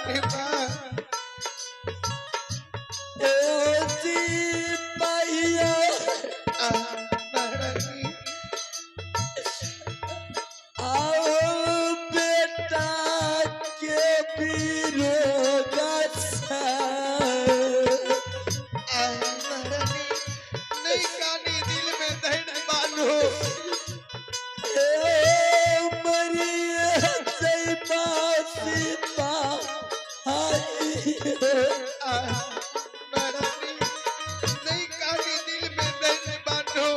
महारानी माँ। ए सिपाहिया महारानी आओ बेटा के विरोध महारानी नहीं कानी दिल में धैर्य बांधो। महारानी नहीं कानी दिल में धैर्य बांधो।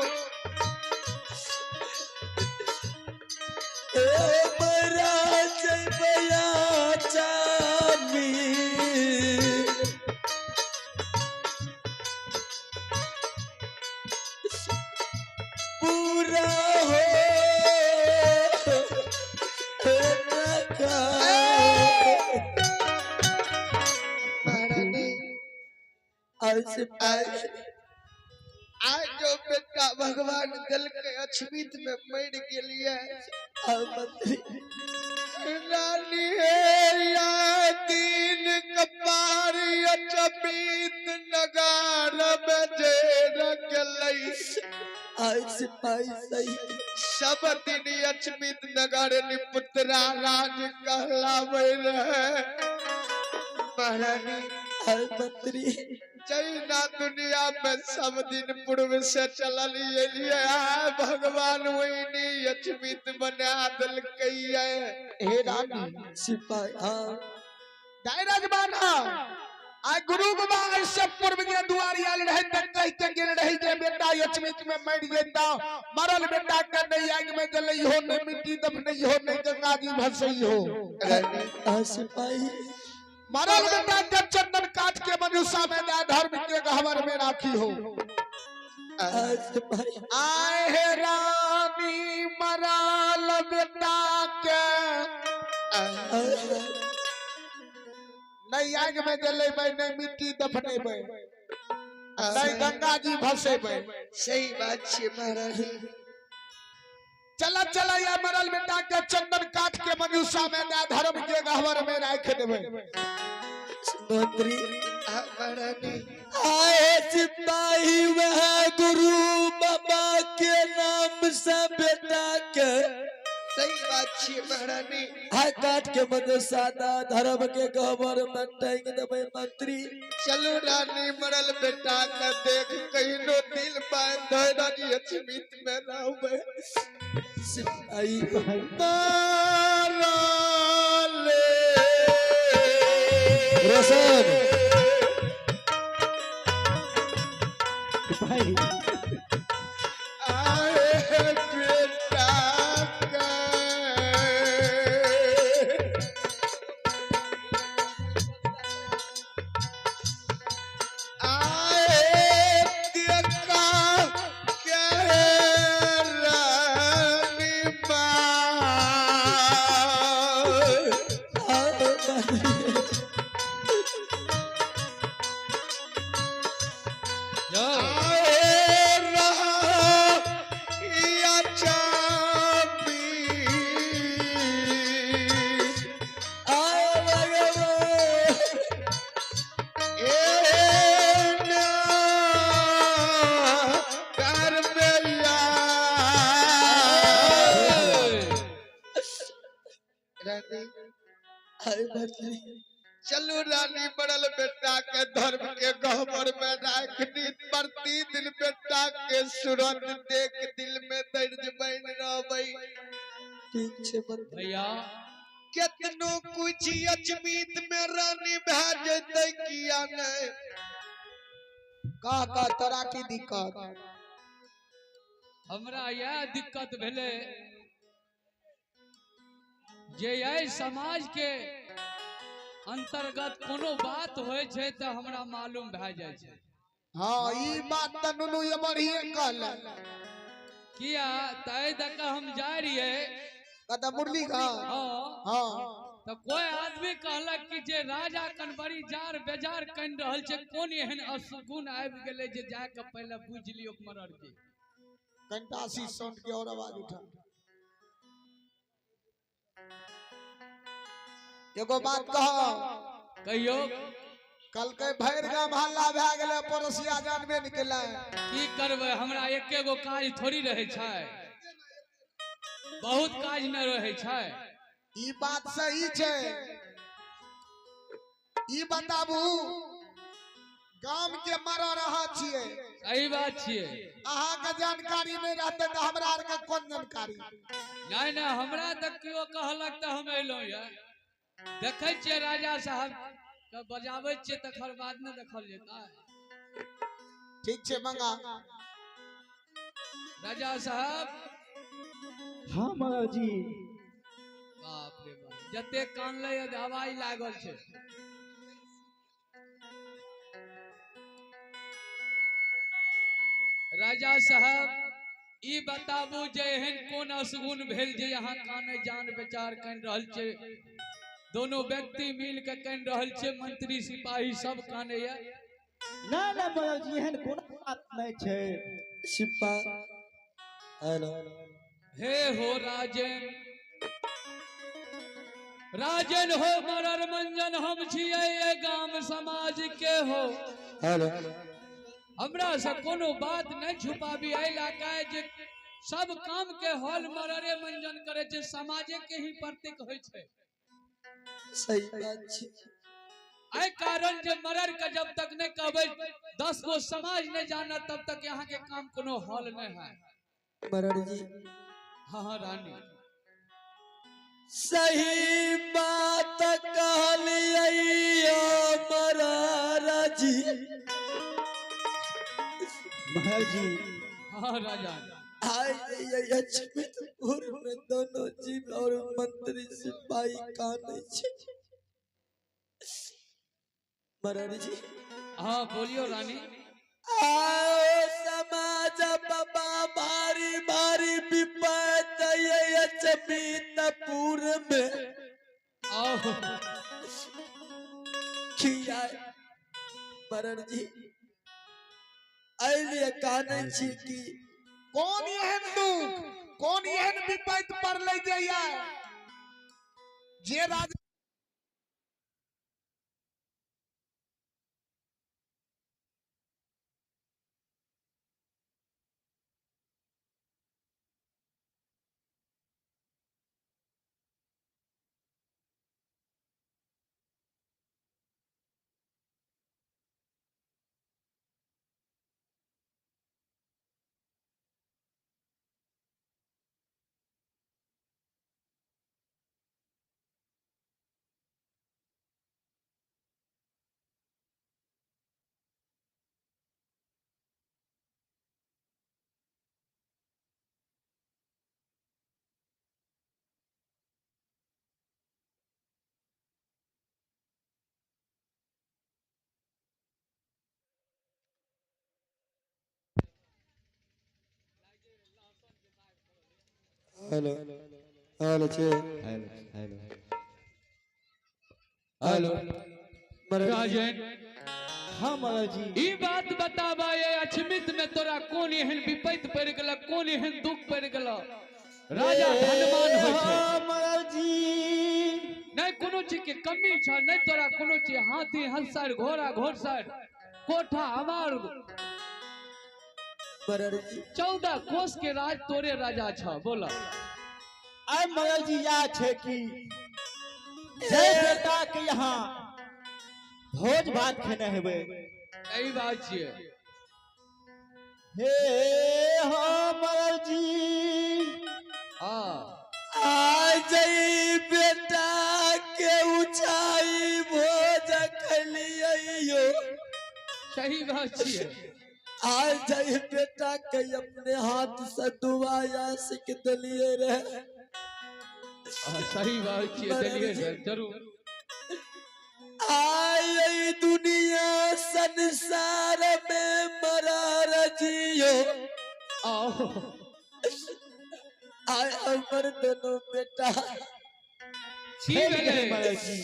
पूरा हो महारानी आज जो बेटा भगवान दल के अछमीत में मर गेलिए रानी या दिन कपार अचमीत नगार बजे रगलै। सिपाही सही सब दिन अचमित नगर निपुत्रा राज कहलावे रहे। महारानी मंत्री जैना दुनिया में सब दिन पूर्व से चलल एलिए भगवान वही अचमित बना देलकै। हे रानी सिपाही हाँ दाई राजमाना आ गुरु बाबा ऐसे पूर्व के दुआरी आयल रहे त कहते गेल रहे जे बेटा अचमित में मर जेता, मरल बेटा के नहीं आग में जलई हो, नहीं मिट्टी दफनई हो, नहीं गंगा जी भसई हो। सिपाही मरल बेटा के चंदन काट के मनुष्य में ना धर्म के गहवर में राखी हो। सिपाही आए हे रानी मरल बेटा के नहीं आग में जलेबै, नहीं मिट्टी दफनेबै, नहीं गंगा जी भसेबै। सही बात छे महारानी। चला चला या मरल बेटा के चंदन काट के मनुष्य में ना धर्म के गहवर में राख देबै। मंत्री महारानी आए सिपाही वह गुरु बाबा के नाम से बेटा के सही बात छे महारानी। हाय काट के मनुष्य ना धर्म के गहवर में टांग देबै मंत्री। चलो रानी मरल बेटा के देख कहिनो दिल बांध रानी अचमित में रहबै। सिपाही मरल रोशन आए बेटा के आए देखा के रानी माँ। आए रहा या चाबी आए भगवान ए ना कर मेला। रानी आए मंत्री चलू रानी बड़ल बेटा के धर्म के गहबर में राखनी प्रतिदिन बेटा के सूरत देख दिल में दर्द बन रहबै। ठीक छे मंत्री। भैया केतनो कुछ अचमीत में रानी भए जेतै किया नहीं। कह कह तोरा की दिक्कत? हमरा यह दिक्कत भेलै जे एहि समाज के अंतर्गत कोनो बात होइ छै तऽ हमरा मालूम भए जाइ छै। हाँ ई बात तऽ नुनू ये बढ़िए कहलक। किया तऽ एहि दऽ कऽ हम जाइ रहियै कतऽ मुरली घर? हाँ हाँ तऽ कोई आदमी कहलक कि जे राजा कनबड़ी जार बेजार कनि रहल छै, कोन एहन असगुन आबि गेलै जे जाके पहिले बुझि लियौ मरर के। कनिटा आशीष साउंड के और आवाज उठा। एगो बात कह, कहियो कल के भरि गाम हल्ला भए गेलै पड़ोसिया जानबे नहि केलै। की करबै, हमरा एके गो काज थोड़ी रहै छै, बहुत काज न रहै छै। ई बात सही छै। ई बताबू गाम के मर रहा छियै। सही बात छियै। अहाँ के जानकारी नहीं रहते तो हमरा आर के कोन जानकारी? नहीं नहीं, हमरा तऽ केओ कहलक तऽ हम एलहुँ यार। देखै छियै राजा साहब के बजाबै छियै तकर बाद ने देखल जेतै। ठीक छै मंगा। राजा साहब। हाँ महाराज जी। बाप रे बाप, जते कानलै आवाज लागल छै। राजा साहब ई बताबू जे एहन कोन असगुन भेल जे यहाँ काने जान बेचार कनि रहल छै, दोनों व्यक्ति मिल के कनि रहल छै, मंत्री सिपाही सब काने या। ना ना महाराज जी, एहन कोनो बात नहीं छै। सिपा हेलो हे हो राजन, राजन हो मरर मंजन, हम छियै गाम समाज के हो। हेलो हमरा से कोनो बात नहीं छुपाबी, एहि लए जे सब काम के हॉल मररे मंजन करे छै, समाजे के ही प्रतीक होइ छै। सही बात छै। एहि कारण जे मरर के जब तक नहीं कहबै, 10 गो समाज नहीं जाना, तब तक यहाँ के काम कोनो हॉल नहीं है। मरर जी। हाँ हाँ रानी। सही बात कहलियै मरर जी। महाराज जी। हाँ राजा। अचमितपुर में दोनों जीव और मंत्री सिपाही कानै छै। मरर जी। हाँ बोलियो रानी। आओ समाज बाबा भारी भारी विपत अचमितपुर में। आओ खिया मरर जी अलिए कानै छी कि कौन एहन दुख, कौन एहन विपत पड़लै जे जे राजा हेलो हेलो छे हेलो हेलो हेलो राजन। हाँ महाराज जी। ई बात बताबा ये अचमित में तोरा कोन एहन विपत पड़ गेल, कोन एहन दुख पड़ गेल? राजा धनवान होइ छै। हाँ महाराज जी। नहीं कोनो चीज के कमी छ, नहीं तोरा कोनो चीज, हाथी हंसर घोड़ा घोड़सर कोठा हमार मरर जी। 14 कोस के राज तोरे राजा छ। बोला आय महाराज जी, या छे कि जय बेटा के यहाँ भोज भात खेने हेबै। सही बात छियै। हे हाँ महाराज जी। हाँ आ जई बेटा के ऊंचाई भोज खलियै। सही बात छियै। आज जई बेटा के अपने हाथ से दुआया सीख दिलिए रहे। सही बात छियै, देलिए जरूर। आय दुनिया संसार में मरर जियो। आओ आय हमर दोनों बेटा की भेलै? महाराज जी।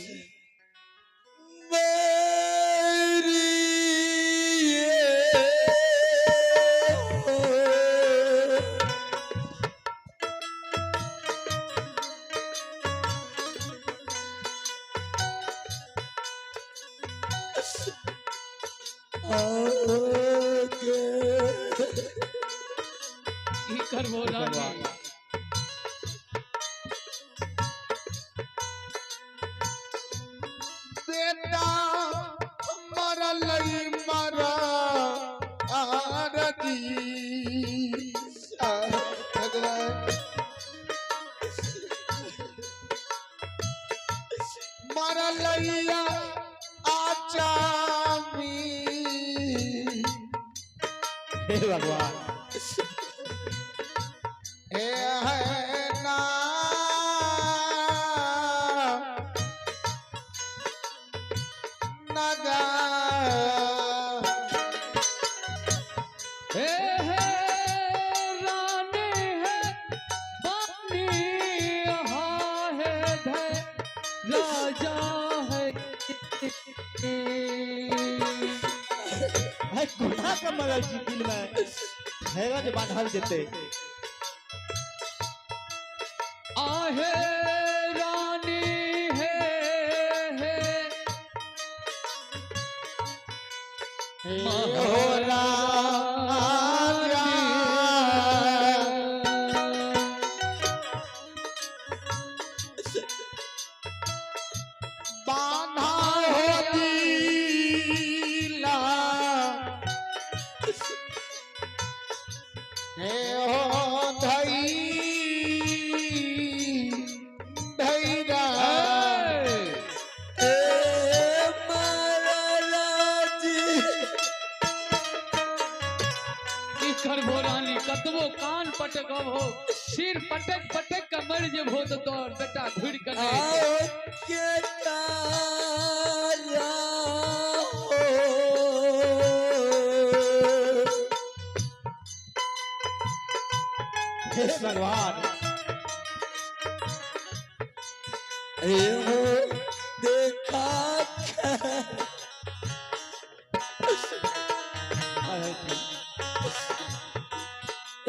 मेरी करबो रानी? बेटा मरल मरा आरती भगवान मरलैया आचामी। हे भगवान। हे है ना नगा हे हे रानी है बानी हा है धै राजा है। है कोना के मरल जी दिल में धैर्य बांधल जेते। आहे रानी है हे हो राजा। बांधा हो दीला हे हो धई धैरा। ए मरला जी। की करबो रानी? कतबो कान पटकबो, सिर पटक पटक के मर जेबो तो तोहर बेटा घुरि के नहि एतौ। आओ के कारा हो। हे भगवान। ए हो देखा के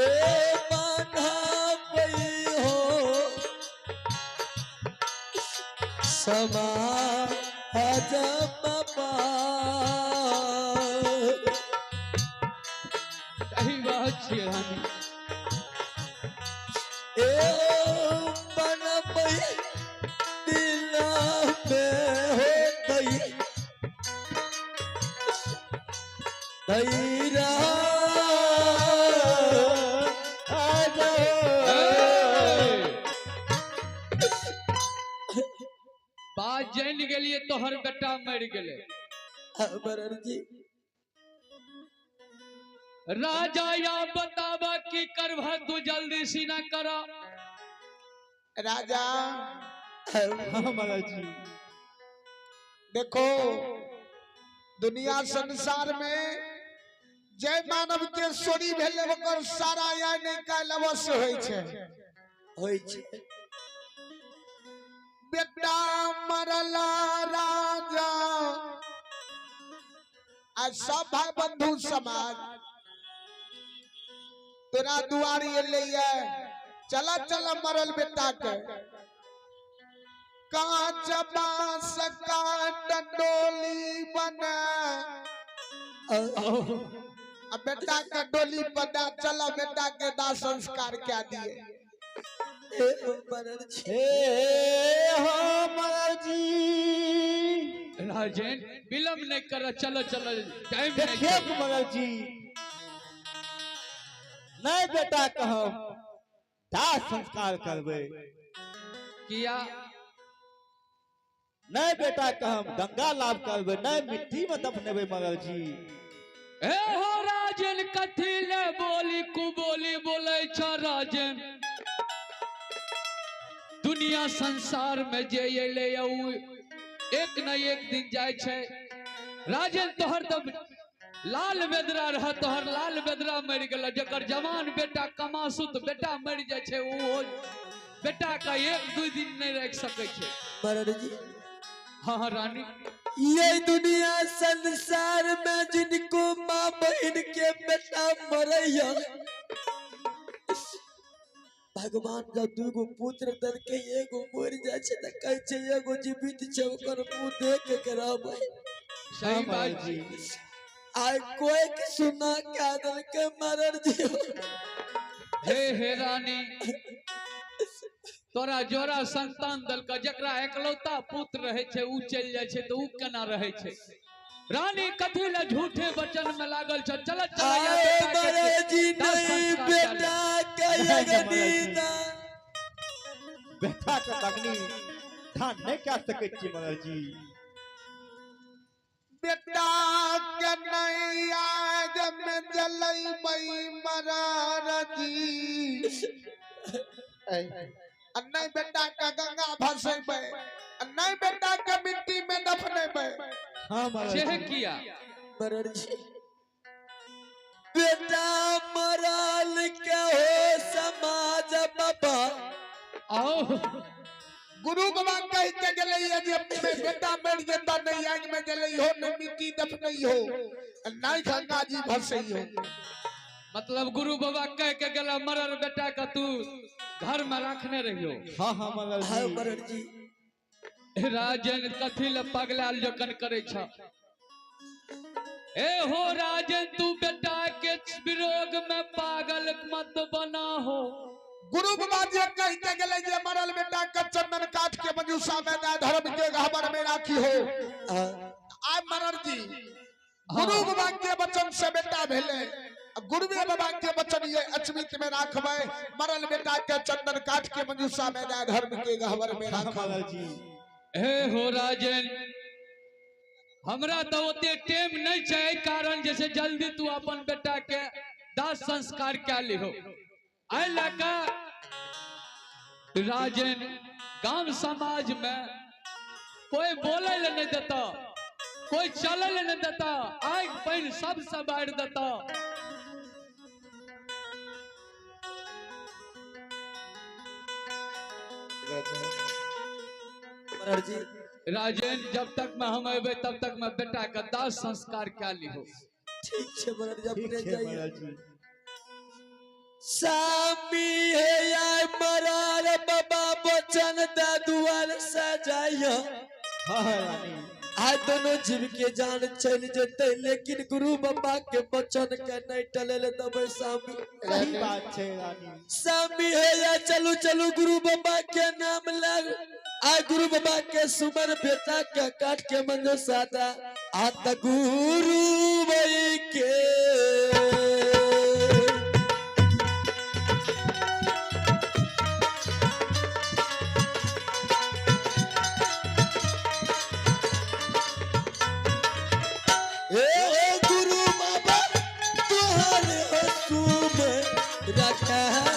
ए बांधा पई हो समा हजम। सही बात छियै रानी। ए बन पई दिल में हो गई दैरा। बात जानि गेलियै, तोहर बेटा मरि गेलै। बरर जी। राजा या बताबा की करबह तू, जल्दी सीना कर। राजा। हाँ मरल जी। देखो, दुनिया संसार में जय मानव के सोरी भेले ओकर सारा या नहीं काल अवश्य होइ छै। होइ छै। बेटा मरला राजा आ सब भाई बंधु समाज तोरा दुआरी एलै ये, चला चला मरल बेटा के कांच बांस का डोली बना अब बेटा के डोली पर दा चला बेटा के दाह संस्कार क्या दिए। ए बरर जी। हे हो मरल जी। राजेन, विलंब नहीं कर, चलो चलो, टाइम नहीं देखिए छै। मरल जी, नहीं बेटा कहब दाह संस्कार करबै। किया? नहीं बेटा कहम गंगा लाभ करबै, नहीं मिट्टी में दफनेबै मरल जी। ए हो राजन, कथी ले बोली कुबोली बोले छ राजन? दुनिया संसार में जे एलै उ एक न एक दिन जाय छै राजन। तोहर तब लाल बेदरा रह, तोहर लाल बेदरा मरि गेल। जकर जवान बेटा, कमासुत बेटा मरि जाइ छै, ओ बेटा का एक दू दिन नहीं रख सकै छै। मरर जी। हाँ हाँ रानी। ये दुनिया संसार में जिनको माँ बहन के बेटा मरैया, भगवान जब दूगो पुत्र दलके एगो मर जाइ छै तऽ कहै छै एगो जीवित छै, ओकर मुँह देख के रहबै। सही बात जी। आइ कोई के सुना के देलकै मरर जी। हे हे रानी, तोरा जोड़ा संतान दलका, जकरा एकलौता पुत्र रहे छै उ चलि जाइ छै तऽ उ केना रहै छै? रानी कथी लए झूठे वचन में लागल छ? चल चल या आए बेटा के मरल जी दाह नहीं संस्कार बेटा के अग्नि। बेटा के अग्नि धान नहीं कह सकै छी मगर जी। बेटा के नहीं आग में जलैबै मरार जी, आ नहीं बेटा के गंगा भसेबै, आ नहीं बेटा के मिट्टी में दफनेबै। हाँ मगर सेह जी। किया मरल जी बेटा मरल के हो समाज बाबा। आओ गुरु बाबा कह के गेलै जे बेटा मर जेता नहीं आग में जलै हो, नहीं मिट्टी दफनै हो, नहीं गंगा जी भसै हो। मतलब गुरु बाबा कह के गेला मरल बेटा का तू घर में रखने रहियो। हाँ हाँ मगर हाँ जी। मरल जी। राजन कथी ले पगलाल जखन करे छ? ए हो राजन, तू बेटा के विरोग में पागल मत बना हो। गुरु बाबा जे कह के गेलै जे मरल बेटा के चंदन काट के मंजूषा में दे धर्म के गहबर में राखी हो। हाँ। आय मरल जी गुरु बाबा के वचन से बेटा भेले, गुरुवे बाबा के वचन ये अचमित में राखबै, मरल बेटा के चंदन काट के मंजूषा में दे धर्म के गहबर में हाँ राखबै। मगर जी। हे हो राजन, हमरा तो ओते टेम नहीं छै, एहि कारण जैसे जल्दी तू अपन बेटा के दाह संस्कार कए लिहो। एहि लए कऽ राजन गाम समाज में कोई बोले ले नहीं देता, कोई चले ले नहीं देता, आगि पानि सबसे बाढ़ि देता। मरल जी। राजन जब तक मैं हम अबै तब तक मैं बेटा के दाह संस्कार कए लिहो। ठीक छै मरल जी, ठीक अपने छै जाइए। मगर जी। सामी हे आय मरल बाबा बचन दा दुआर सजाइयो। हाँ हाँ रानी। आय दोनों जीव के जान चल जेते, लेकिन गुरु बाबा के वचन के नहीं टले ले दबै सामी। सही बात छै रानी। सामी हे या चलू चलू गुरु बाबा के नाम लग, आय गुरु बाबा के सुमर बेटा के काट के मंजो सादा आत गुरु भाई के। ए ओ गुरु बाबा तुहारे हुकुम रखा है।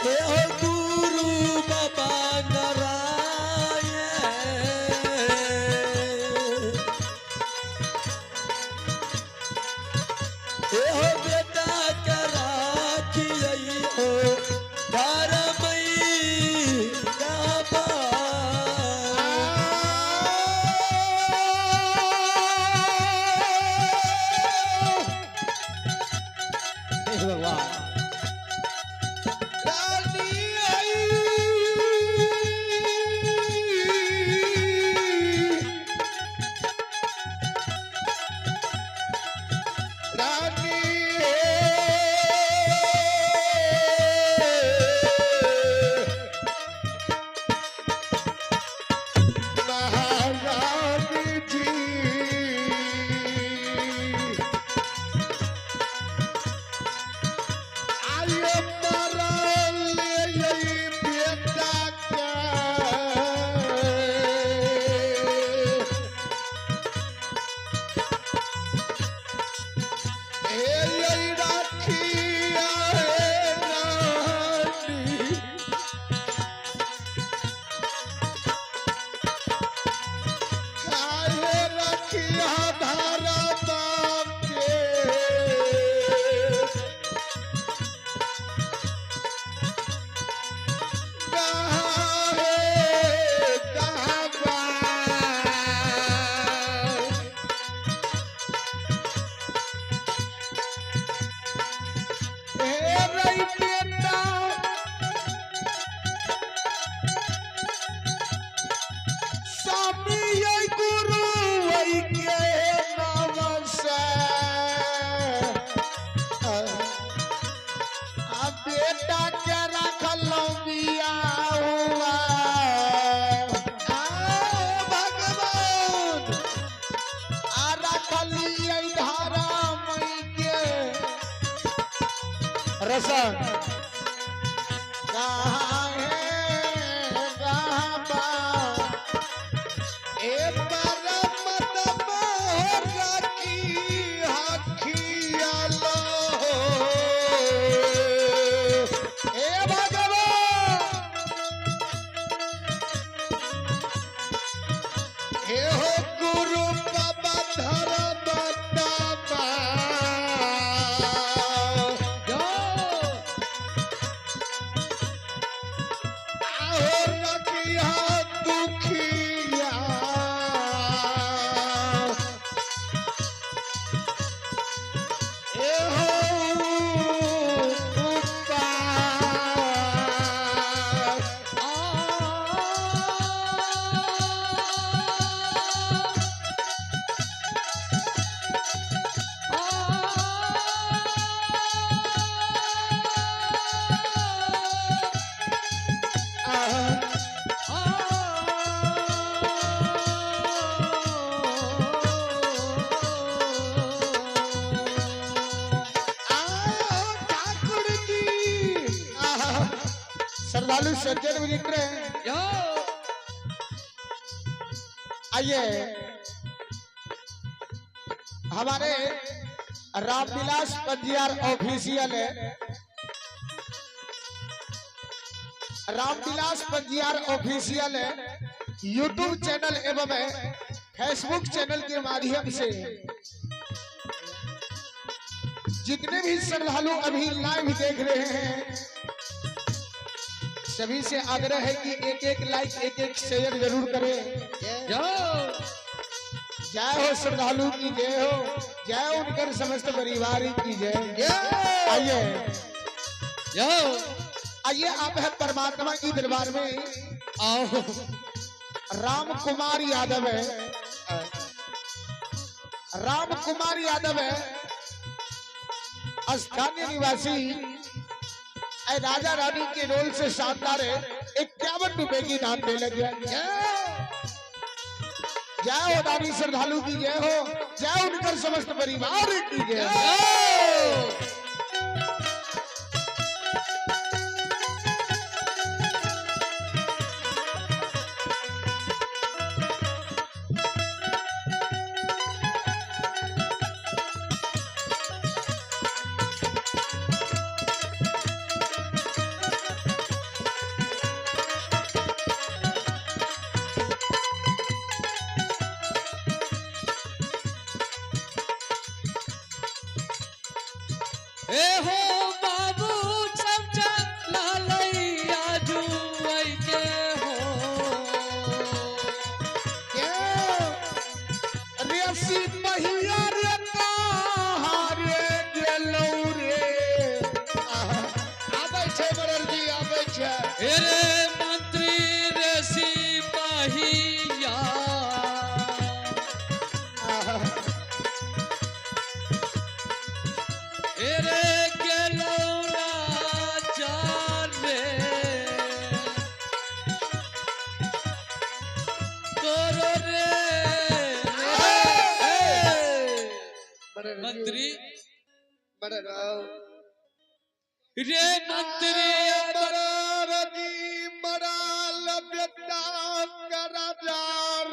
ए ओ गुरु बाबा नारायण। ए हो बेटा के राखियै हो धर्मई बाबा। प्रसंग गाहे गाबा ए परम मोहरा की हखियालो हे भगवान हे हो गुरु बाबा धर्म दाता आहो रखिया दुखिया ए हो उपाय आओ ठाकुर जी आहा, श्रद्धालु सज्जन मित्र आइए हमारे रामविलास पंजियार ऑफिशियल है रामविलास पंजियार ऑफिशियल है यूट्यूब चैनल एवं फेसबुक चैनल के माध्यम से जितने भी श्रद्धालु अभी लाइव देख रहे हैं सभी से आग्रह है कि एक एक लाइक एक एक शेयर जरूर करें। जय हो श्रद्धालु की जय हो, जय उनकर समस्त परिवार की जय। आइए आइए आप है परमात्मा की दरबार में। आओ राम कुमार यादव है, राम कुमार यादव है स्थानीय निवासी ऐ राजा रानी के रोल से शानदार है। 51 रुपए की दान दे लगे। जय हो दानी श्रद्धालु की जय हो, जय उनकर समस्त परिवार की जय। ए हो बाबू चमचा लालैया जुआई के हो। रेसी पहिया रे कहाँ रे गेलौ रे। आबै छै मरल जी आबै छै। ए रे मंत्री रे सिपाहिया ए रे गेलौ राजा रे तोरो रे रे मंत्री मरल रे मंत्री मरल जी मरल बेटा के राजा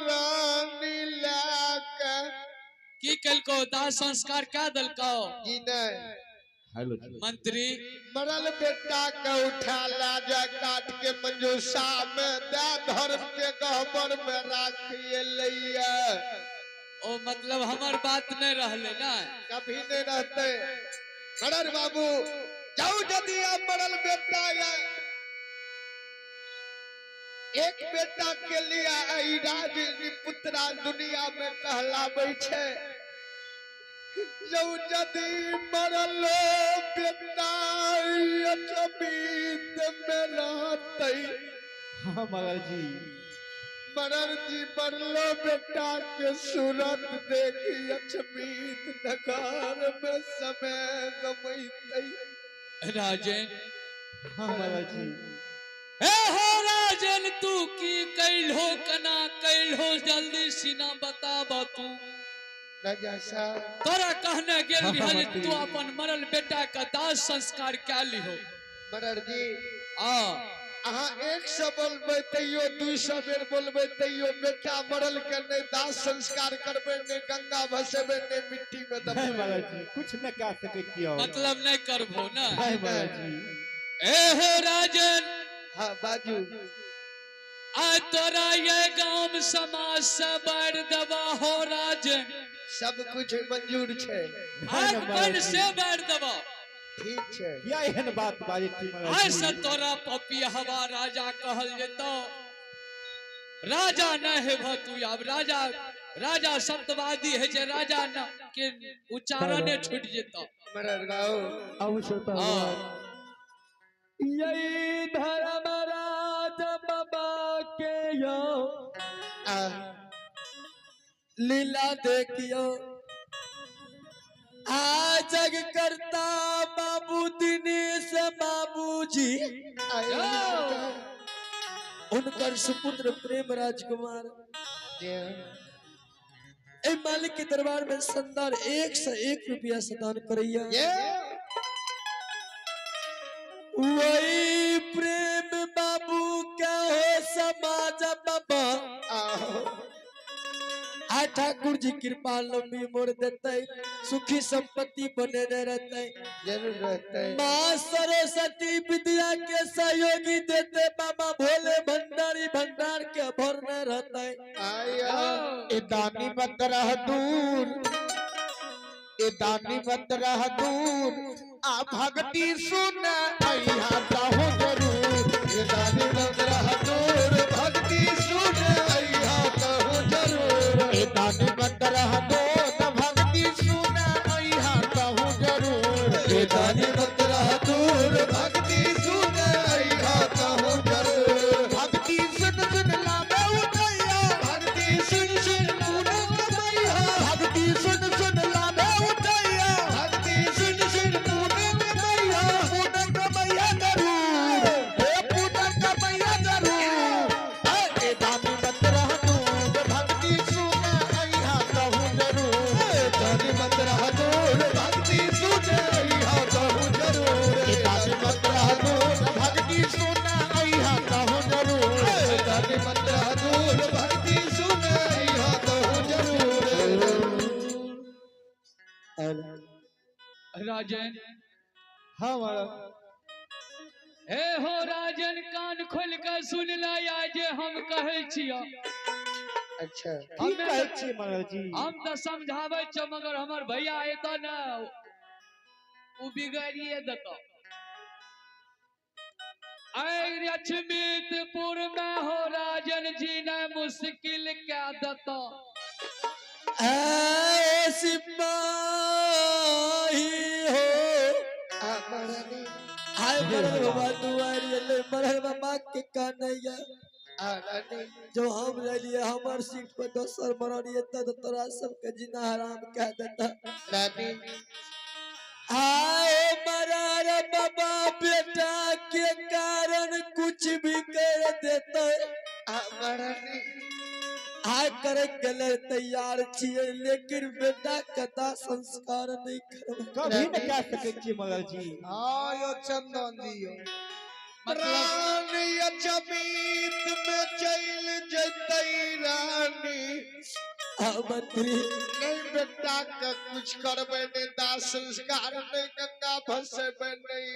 रानी लए की कलको दाह संस्कार क्या दलको जी नहीं मंत्री मरल बेटा के उठा ला जाय काट के मंजूषा में दे धर्म के गहबर में राखिए लैया। ओ मतलब हमर बात नहीं रहले ना। कभी नहीं रहते मरल बाबू जाऊ यदि आप मरल बेटा या एक बेटा के लिए आई राज पुत्रा दुनिया में कहलाबै छै। जौ यदि मरल बेटा अचबीत में रहतै। हाँ मगर जी मरल जी मरलो बेटा के सूरत देखी अचबीत नगर में समय गमैतै। राजन हाँ मगर जी ए हो राजन तू की कैल्हो कना कैल्हो जल्दी सीना बताब तू। राजा साहब तोरा कहने गेल हाँ, रहियै जे मंत्री। तू अपन मरल बेटा के दाह संस्कार कए लिहो। मरर जी, आ अहाँ 100 बोलबै तैयो, 200 बेर बोलबै तैयो बेटा मरल के नहि दाह संस्कार करबै, नहि गंगा भसेबै, नहि मिट्टी में नहीं दबेबै। महाराज जी, कुछ न कह सके छियै। मतलब नहीं करबो ना। नहीं महाराज जी। ए हो राजन। हाँ बाजू। आ तोरा ये गांव समाज से बाढ़ दबा हो राजन। सब कुछ मंजूर छै। आग बन से बाढ़ दबा। ठीक छै। किया एहन बात बाजै छी महाराज आइ जी? से तोरा पपी हवा राजा कहल जेतो। राजा न हेब तू आब। राजा राजा शब्दवादी है जे राजा न के उच्चारणे छूट जेतो। मरर गाओ। अवश्य। हाँ। यही धर्मराज बाबा के यो आ लीला देखियो, आ जग करता बाबू दिनेश बाबूजी, आए। उनकर सुपुत्र प्रेम राजकुमार जे ए मालिक के दरबार में संदार 101 रुपया सदान करैया। ये वही प्रेम बाबू क्या हो समाज बाबा। आओ। आ ठाकुर जी कृपा लंबी मोड़ देते, सुखी संपत्ति बने रहते। जरूर रहते। माँ सरस्वती विद्या के सहयोगी देते, बाबा भोले भंडारी भंडार के भरने रहते। आया। ए दानी मत रह दूर, ए दानी मत रह दूर, आ भक्ति सुन अइहा ताहू जरूर। ए दानी मत रह दूर, भक्ति सुन अइहा कहू जरूर। ए दानी मत रह दूर, भक्ति सुन अइहा ताहू जरूर। ए दानी मत रह दूर, भक्ति सुन अइहा कहू जरूर। भक्ति सुन सुन लामे उठैया, भक्ति सुन सुन पूना कमैया। भक्ति सुन सुन लामे उठैया, भक्ति सुन सुन पूना कमैया, पूना कमैया जरूर, हे पूना कमैया जरूर। ए दानी मत रह दूर, भक्ति सुन अइहा कहू जरूर। ए दानी मत रह दूर, भक्ति सुन अइहा कहू जरूर। ए दानी मत रह दूर, भक्ति सुन अइहा कहू जरूर। ए दानी मत रह दूर, भक्ति सुन अइहा कहू जरूर। राजन। हाँ महाराज। हे हो राजन, कान खोल के सुन ले आइ जे हम कहै छियौ। अच्छा। की कहै छियै महाराज जी? हम तऽ समझाबै छियौ, मगर हमर भैया एतऽ ने ओ बिगाड़िए देतौ। आइ लक्ष्मीपुर में हो राजन जी ने मुश्किल कै देतौ। ऐ सिपाही हो। आ महारानी। आय मरल बाबा दुआरी अले मरल बाबा के कानैया। आ रानी। जो हम रहिए हमर सीट पर दोसर मरल तो तोरा सबके जीना हराम कह देता। रानी। आए मरार बाबा बेटा के कारण कुछ भी कर देते। आ महारानी। आय करे के लिए तैयार छिए, लेकिन बेटा कदा संस्कार नहीं करबै। कभी न कह सके छियै महाराज जी। हाँ यो चंदन जी यो। प्राण अचमीत में चल जतई रानी। आ मंत्री। नहीं बेटा के कुछ करबै, नहीं दाह संस्कार, नहीं गंगा भसेबै, नहीं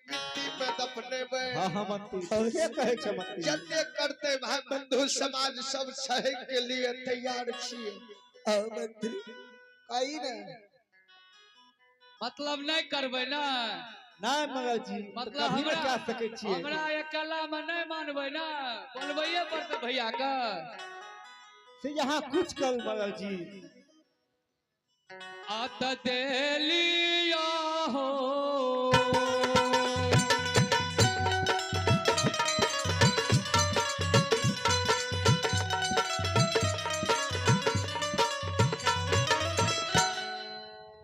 मिट्टी में दफनेबै। हाँ हाँ मंत्री, के कहै छै मंत्री? जते करते भाई बंधु समाज सब सहे के लिए तैयार छिए। आ मंत्री। कही ने। मतलब नहीं करबै ना। नहीं महाराज जी, मतलब कभी न हमरा- कह सके छियै। हमरा अकेला में नहीं मानबै ना, बोलबैये पड़तै भैया के। से यहाँ कुछ करू महाराज जी। आत देलिया हो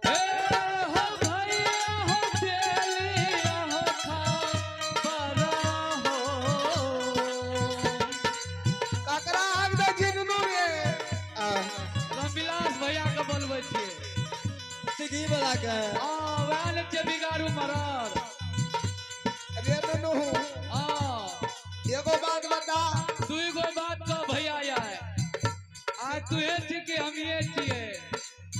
हे हो भैया हो देलिया हो खबरा हो। ककरा आग दे छी नुनू रे? आ रामविलास भैया के बोलबै छियै। बात बता। दुई गो बात कह भैया यार, आज तुहे छी कि हमिये छियै?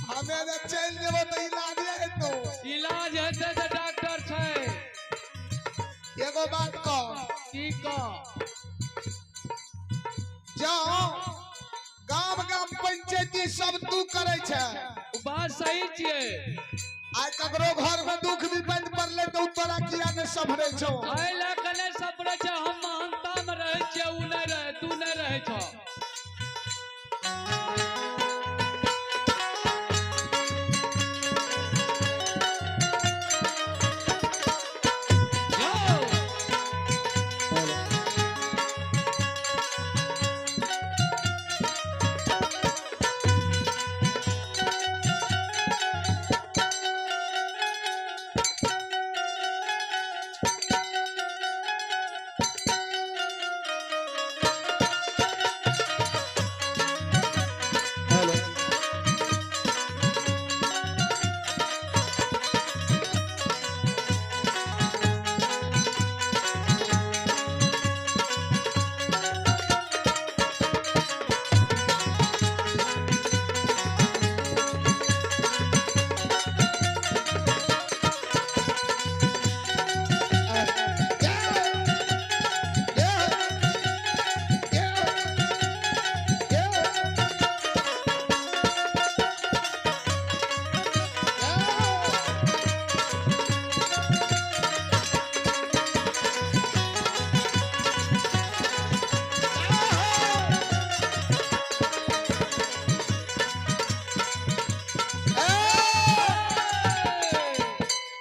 हमे जे चलि जेबो तऽ इलाज हेतौ। इलाज हेतै तऽ डॉक्टर छै। एगो बात कह। की कह? जाओ गाम गाम पंचायती सब तू करे छै। ओ बात सही छियै। आइ ककरो घर में दुख विपत्ति पड़ले तऽ उ तोरा किया ने सम्हरै छौ? एहि लए कऽ नहि सपरै छै, हम महानता में रहै छियै, उ नहि रहै, तू नहि रहै छौ। यौ,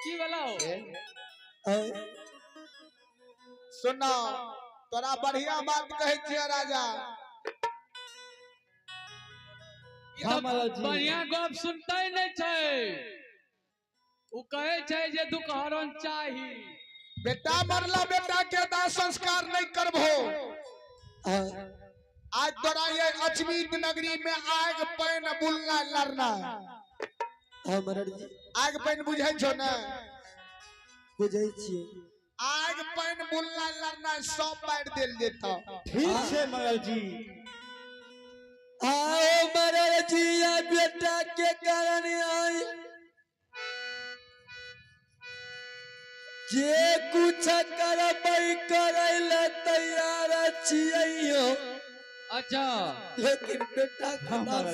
की भेलौ? सुना, तोरा बढ़िया बात कहै छियै राजा। ई तऽ बढ़िया गप सुनते नहि छै। उ कहै छै जे दुख हरण चाही। बेटा मरला बेटा के दाह संस्कार नहीं करबो। आज तोरा ये अजमीर नगरी में आग पैन बुलना लड़ना। हाँ मरर जी। आग पैन बुझै छौ ने? बुझै छियै। आग पैन बुलना लड़ना सब बांट देल जेतौ। ठीक छै मरल जी। आओ मरर जी, आ बेटा के कारण आई जे कुछ करबै करै ले तैयार छियै। अच्छा। लेकिन बेटा हाँ, के